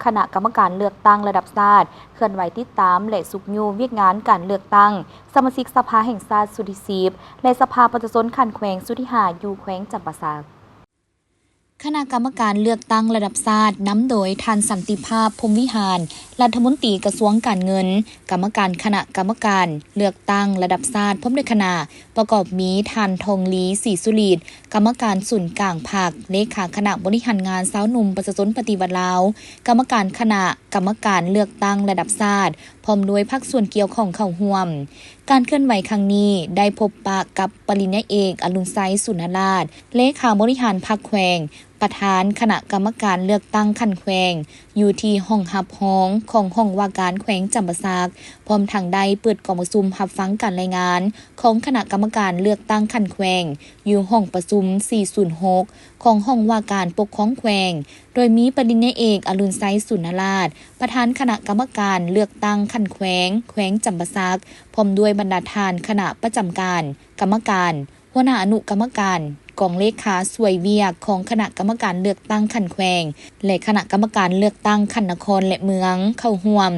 ຄະນະກຳມະການເລືອກຕັ້ງລະດັບຊາດ ເຄື່ອນໄຫວຕິດຕາມ ແລະ ຊຸກຍູ້ວຽກງານການເລືອກຕັ້ງສະມາຊິກສະພາແຫ່ງຊາດຊຸດທີສິບ ແລະ ສະພາປະຊາຊົນຂັ້ນແຂວງຊຸດທີຫ້າ ຢູ່ແຂວງຈຳປາສັກ. ຄະນະກຳມະການເລືອກຕັ້ງລະດັບຊາດ ນຳໂດຍທ່ານ ສັນຕິພາບ ພົມວິຫານ ລັດຖະມົນຕີກະຊວງການເງິນ, ກຳມະການຄະນະກຳມະການເລືອກຕັ້ງລະດັບຊາດ ພ້ອມດ້ວຍຄະນະ, ປະກອບມີທ່ານ ທອງລີ ສີສຸລີດ ກຳມະການສູນກາງພັກ, ເລຂາຄະນະບໍລິຫານງານຊາວໜຸ່ມປະຊາຊົນປະຕິວັດລາວ, ກຳມະການຄະນະກຳມະການເລືອກຕັ້ງລະດັບຊາດ ພ້ອມດ້ວຍພາກສ່ວນກ່ຽວຂ້ອງເຂົ້າຮ່ວມ. ການເຄື່ອນໄຫວຄັ້ງນີ້ ໄດ້ພົບປະກັບປະລິນຍາເອກ ອະລຸນໄຊ ສຸນນະລາດ ເລຂາບໍລິຫານພັກແຂວງ, ປະທານຄະນະກຳມະການເລືອກຕັ້ງຂັ້ນແຂວງ ຢູ່ທີ່ຫ້ອງຮັບຮອງຂອງຫ້ອງວ່າການແຂວງຈຳປາສັກ, ພ້ອມທັງໄດ້ເປີດກອງປະຊຸມຮັບຟັງການລາຍງານຂອງຄະນະກຳມະການເລືອກຕັ້ງຂັ້ນແຂວງ ຢູ່ຫ້ອງປະຊຸມສີ່ສູນຫົກ ຂອງຫ້ອງວ່າການປົກຄອງແຂວງ, ໂດຍມີປະລິນຍາເອກ ອະລຸນໄຊ ສຸນນະລາດ ປະທານຄະນະກຳມະການເລືອກຕັ້ງຂັ້ນແຂວງ ແຂວງຈຳປາສັກ, ພ້ອມດ້ວຍບັນດາທ່ານຄະນະປະຈຳການ, ກຳມະການ, ຫົວໜ້າອະນຸກຳມະການ, ກອງເລຂາຊ່ວຍວຽກຂອງຄະນະກຳມະການເລືອກຕັ້ງຂັ້ນແຂວງ ແລະ ຄະນະກຳມະການເລືອກຕັ້ງຂັ້ນນະຄອນ ແລະ ເມືອງ ເຂົ້າຮ່ວມ.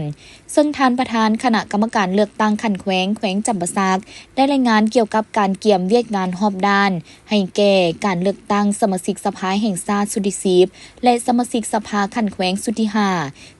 ເຊິ່ງທ່ານປະທານຄະນະກຳມະການເລືອກຕັ້ງຂັ້ນແຂວງ ແຂວງຈຳປາສັກ ໄດ້ລາຍງານກ່ຽວກັບການກຽມວຽກງານຮອບດ້ານ ໃຫ້ແກ່ການເລືອກຕັ້ງສະມາຊິກສະພາແຫ່ງຊາດຊຸດທີສິບ ແລະ ສະມາຊິກສະພາຂັ້ນແຂວງຊຸດທີຫ້າ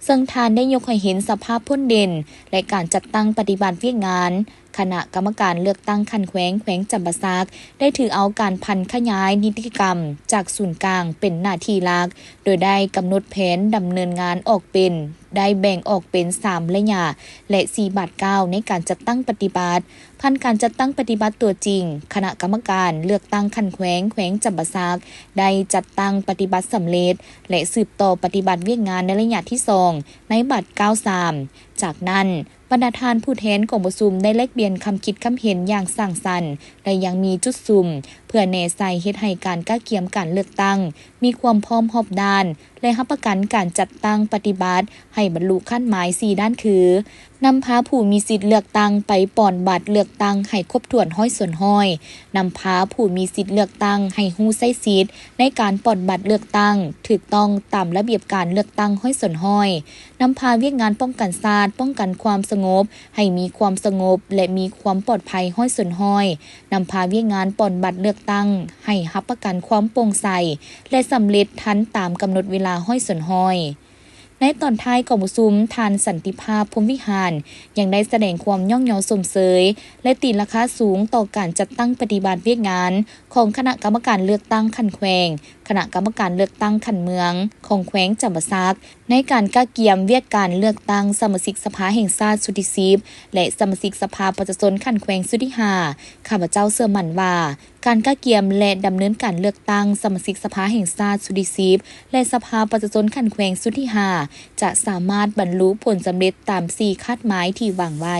ເຊິ່ງທ່ານໄດ້ຍົກໃຫ້ເຫັນສະພາບພົ້ນເດັ່ນ ແລະ ການຈັດຕັ້ງປະຕິບັດວຽກງານ ຄະນະກຳມະການເລືອກຕັ້ງຂັ້ນແຂວງ ແຂວງຈຳປາສັກ ໄດ້ຖືເອົາການຜັນຂະຫຍາຍນິຕິກຳຈາກສູນກາງເປັນໜ້າທີ່ຫຼັກ, ໂດຍໄດ້ກຳນົດແຜນດຳເນີນງານອອກເປັນ, ໄດ້ແບ່ງອອກເປັນສາມໄລຍະ ແລະ ສີ່ບາດກ້າວໃນການຈັດຕັ້ງປະຕິບັດ. ຜ່ານການຈັດຕັ້ງປະຕິບັດຕົວຈິງ, ຄະນະກຳມະການເລືອກຕັ້ງຂັ້ນແຂວງ ແຂວງຈຳປາສັກ ໄດ້ຈັດຕັ້ງປະຕິບັດສຳເລັດ ແລະ ສືບຕໍ່ປະຕິບັດວຽກງານໃນໄລຍະທີສອງ ໃນບາດກ້າວສາມ. ຈາກນັ້ນ, ບັນດາທ່ານຜູ້ແທນກອງປະຊຸມໄດ້ແລກປ່ຽນຄຳຄິດຄຳເຫັນຢ່າງສ້າງສັນ ແລະ ຍັງມີຈຸດຊຸມ ເພື່ອແນໃສ່ເຮັດໃຫ້ການກະກຽມການເລືອກຕັ້ງມີຄວາມພ້ອມຮອບດ້ານ ແລະ ຮັບປະກັນການຈັດຕັ້ງປະຕິບັດໃຫ້ບັນລຸຄາດໝາຍສີ່ດ້ານຄື: ນຳພາຜູ້ມີສິດເລືອກຕັ້ງໄປປ່ອນບັດເລືອກຕັ້ງໃຫ້ຄົບຖ້ວນຮ້ອຍສ່ວນຮ້ອຍ, ນຳພາຜູ້ມີສິດເລືອກຕັ້ງໃຫ້ຮູ້ໃຊ້ສິດໃນການປ່ອນບັດເລືອກຕັ້ງຖືກຕ້ອງຕາມລະບຽບການເລືອກຕັ້ງຮ້ອຍສ່ວນຮ້ອຍ, ນຳພາວຽກງານປ້ອງກັນຊາດ, ປ້ອງກັນຄວາມສະຫງົບ ໃຫ້ມີຄວາມສະຫງົບ ແລະ ມີຄວາມປອດໄພຮ້ອຍສ່ວນຮ້ອຍ, ນຳພາວຽກງານປ່ອນບັດເລືອກຕັ້ງໃຫ້ຮັບປະກັນຄວາມໂປ່ງໃສ ແລະ ສຳເລັດທັນຕາມກຳນົດເວລາຮ້ອຍສ່ວນຮ້ອຍ. ໃນຕອນທ້າຍກອງປະຊຸມ, ທ່ານ ສັນຕິພາບ ພົມວິຫານ ຍັງໄດ້ສະແດງຄວາມຍ້ອງຍໍຊົມເຊີຍ ແລະ ຕີລາຄາສູງຕໍ່ການຈັດຕັ້ງປະຕິບັດວຽກງານຂອງຄະນະກຳມະການເລືອກຕັ້ງຂັ້ນແຂວງ, ຄະນະກຳມະການເລືອກຕັ້ງຂັ້ນເມືອງຂອງແຂວງຈຳປາສັກ ໃນການກະກຽມວຽກການເລືອກຕັ້ງສະມາຊິກສະພາແຫ່ງຊາດຊຸດທີສິບ ແລະ ສະມາຊິກສະພາປະຊາຊົນຂັ້ນແຂວງຊຸດທີຫ້າ. ຂ້າພະເຈົ້າເຊື່ອໝັ້ນວ່າ ການກະກຽມ ແລະ ດຳເນີນການເລືອກຕັ້ງສະມາຊິກສະພາແຫ່ງຊາດຊຸດທີສິບ ແລະ ສະພາປະຊາຊົນຂັ້ນແຂວງຊຸດທີຫ້າ ຈະສາມາດບັນລຸຜົນສຳເລັດຕາມສີ່ຄາດໝາຍທີ່ວາງໄວ້.